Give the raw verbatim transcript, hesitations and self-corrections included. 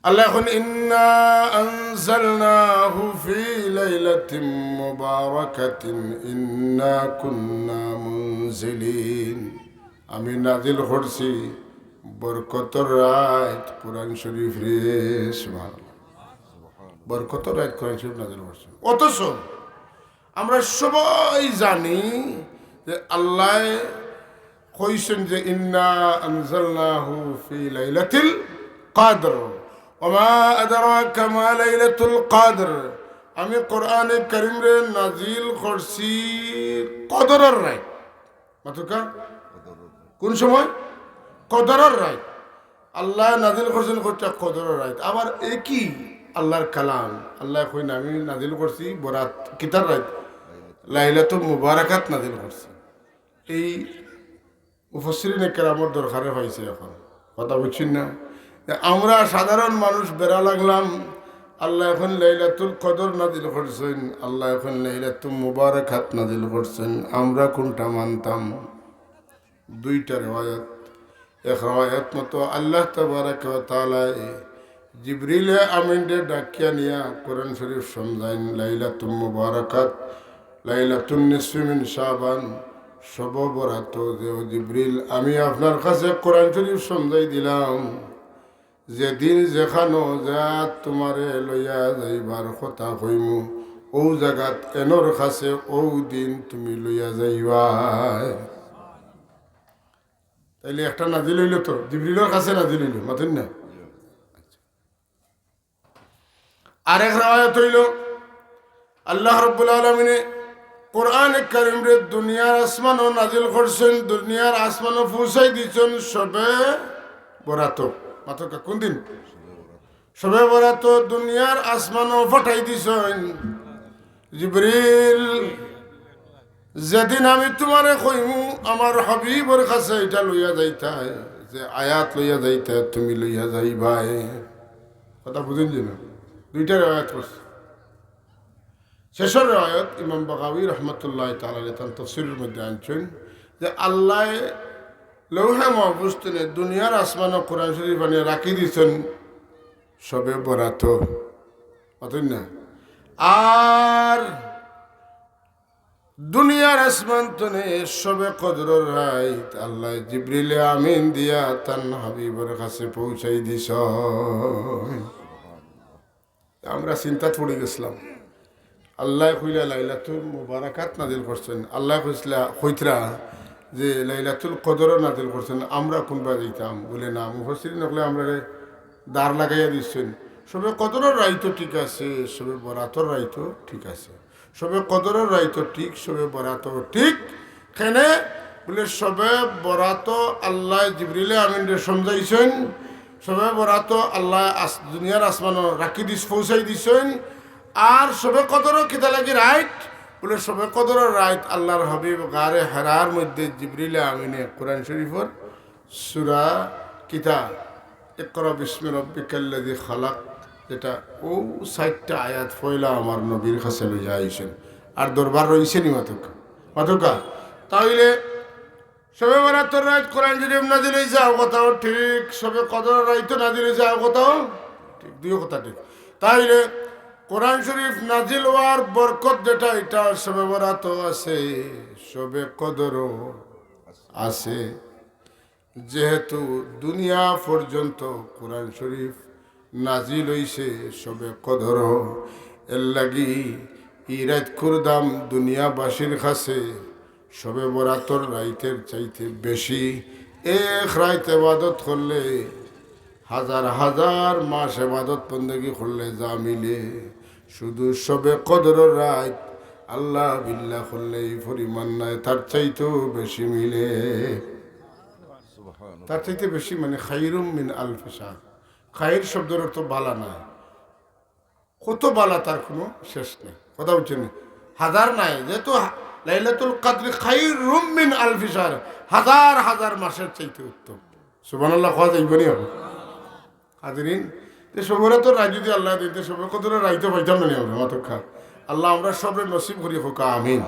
আল্লাহ এখন, "ইন্না আনজালনাহু ফি লাইলাতিন মুবারাকাতিন ইন্না কুন্না মুনজিলিন।" আমি নাজিল করছি বরকতর রাত কোরআন শরীফ রে। সুবহানাল্লাহ। বরকতর রাত কোরআন শরীফ নাজিল করছি। অথচ আমরা সবাই জানি যে আল্লাহ কইছেন যে, "ইন্না আনজালনাহু ফি লাইলাতিল কদর, ওয়া মা আদরাকা মা লাইলাতুল কদর।" আমি কোরআনে কারীমরে নাজিল করছি কদরর রাত। মাতুকা? কোন সময়? কদরর রাত। আল্লাহ নাজিল করছেন কইটা কদরর রাত। আবার একই আল্লাহর কালাম, আল্লাহ কইন, "আমি নাজিল করছি বরাত, কিতার রাত? লাইলাতুল মুবারাকাত নাজিল করছি।" এই মুফাসসিরিনে কেরামর দরকারে পাইছে এখন। কথা বুঝছেন না? যে আমরা সাধারণ মানুষ বেড়া লাগলাম, আল্লাহ এখন লাইলাতুল কদর নাজিল করছেন, আল্লাহ এখন লাইলাতুল মুবারাকাত নাজিল করছেন, আমরা কোনটা মানতাম? দুইটা রেওয়ায়াত। এক রেওয়ায়াত মতো আল্লাহ তাবারাকা ওয়া তাআলায় জিবরিলে আমিনরে ডাকিয়া নিয়া কোরআন শরীফ সমঝাইন, লাইলাতুল মুবারাকাত, লাইলাতুন নিসফি মিন শাবান, শবে বরাত, যে, "ও জিবরিল, আমি আপনার কাছে কোরআন শরীফ সমঝাই দিলাম, যেদিন যেখানো যা তোমারে লইয়া যাইবার কথা কইমু, অউ জাগাত এনর কাছে অউ দিন তুমি লইয়া যাইবায়।" তাইলে একটা নাজিল অইল তো, জিবরিলর কাছে নাজিল অইল, মাতইন না? আরেক রেওয়ায়াত অইল, আল্লাহ রাব্বুল আলামিনে কোরআনে কারীমরে দুনিয়ার আসমানো নাজিল করছেন, দুনিয়ার আসমানো পৌঁছাই দিছেন শবে বরাতো। মাতুকা, কোন দিন? শবে বরাতো দুনিয়ার আসমানো পাঠাই দিছেন। জিবরিল, যেদিন আমি তোমারে কইমু, আমার হাবিবর কাছে এটা লইয়া যাইতায়, যে আয়াত লইয়া যাইতায়, তুমি লইয়া যাইবায়। কথা বুঝইন যে না? দুইটা রেওয়ায়াত করছে। শেষর রেওয়ায়াত ইমাম বাগাবী রহমতুল্লাহ তাআলা আলাইহি তান তফসিরর মধ্যে আনছেন যে আল্লাহ লৌহে মাহফুজ তনে দুনিয়ার আসমানো কোরআন শরীফ আনিয়া রাখি দিছেন শবে বরাতো। মাতইন না? আর দুনিয়ার আসমান তনে শবে কদরর রাইত আল্লাহ জিবরিলে আমিন দিয়া তান হাবিবর কাছে পৌঁছাই দিছইন। আমরা চিন্তাত পড়ি গেছিলাম। আল্লাহ কইলা লাইলাতুল মুবারাকাত নাজিল করছেন, আল্লাহ কইছলা, কইতরা যে লাইলাতুল কদরও নাজিল করছেন, আমরা কোনবা যাইতাম? বলে না, মুফাসসিরিন অকলে আমরারে দাঁড় লাগাইয়া দিচ্ছেন। শবে কদরর রাইতও ঠিক আছে, শবে বরাতর রাইতও ঠিক আছে। শবে কদরর রাইতও ঠিক, শবে বরাতও ঠিক। কেনে? বলে শবে বরাতো আল্লাহ জিবরিলে আমিনরে সমঝাইছইন, শবে বরাতো আল্লাহ আস-, দুনিয়ার আসমানো রাখি দিস, পৌঁছাই দিছইন। আর শবে কদরও কিতা লাগি রাইত? বলে শবে কদরর রাইত আল্লাহর হাবিব গারে হেরার মধ্যে জিবরিলে আমিনে কোরআন শরীফর সূরা কিতা, ইকরা বিসমি রাব্বিকাল্লাযী খালাক, যেটা অউ চাইরটা আয়াত পয়লা আমার নবীর কাছে লইয়া আইছইন। আর দরবার রইছে নি মাতুকা? মাতুকা? তাইলে শবে বরাতর রাইত কোরআন শরীফ নাজিল অইছে, অউ কথাও ঠিক। শবে কদরর রাইতও নাজিল অইছে, অউ কথাও ঠিক। দুইও কথা ঠিক। তাইলে কোরআন শরীফ নাজিল অওয়ার বরকত যেটা, এটা শবে বরাতও আছে, শবে কদরও আছে। যেহেতু দুনিয়া পর্যন্ত কোরআন শরীফ নাজিল অইছে শবে কদরও, এর লাগি ই রাইতকুর দাম দুনিয়াবাসীর কাছে শবে বরাতর রাইতের চাইতে বেশি। এক রাইত ইবাদত করলে হাজার হাজার মাস ইবাদত বন্দেগি করলে যা মিলে, শুধু শবে কদরর রাইত আল্লাহ বিল্লাহ করলে এই পরিমাণ নায়, তার চাইতেও বেশি মিলে। তার চাইতে বেশি মানে খাইরুম মিন আলফি শাহর। খাইর শব্দর অর্থ বালা নায়, কত বালা তার কোনো শেষ নাই। কথা বুঝছেন নি? হাজার নায়, যেহেতু হা-, লাইলাতুল কদরি খাইরুম মিন আলফি শাহর, হাজার হাজার মাসের চাইতে উত্তম। সুবহানাল্লাহ কওয়া যাইব নি? হাজিরিন, তে শবে বরাতর রাইত যদি আল্লাহ দিন, তে শবে কদরর রাইতও পাইতাম না নি আমরা, মাতুক্কা। আল্লাহ আমরা সবরে নসিব করি হোক, আমিন।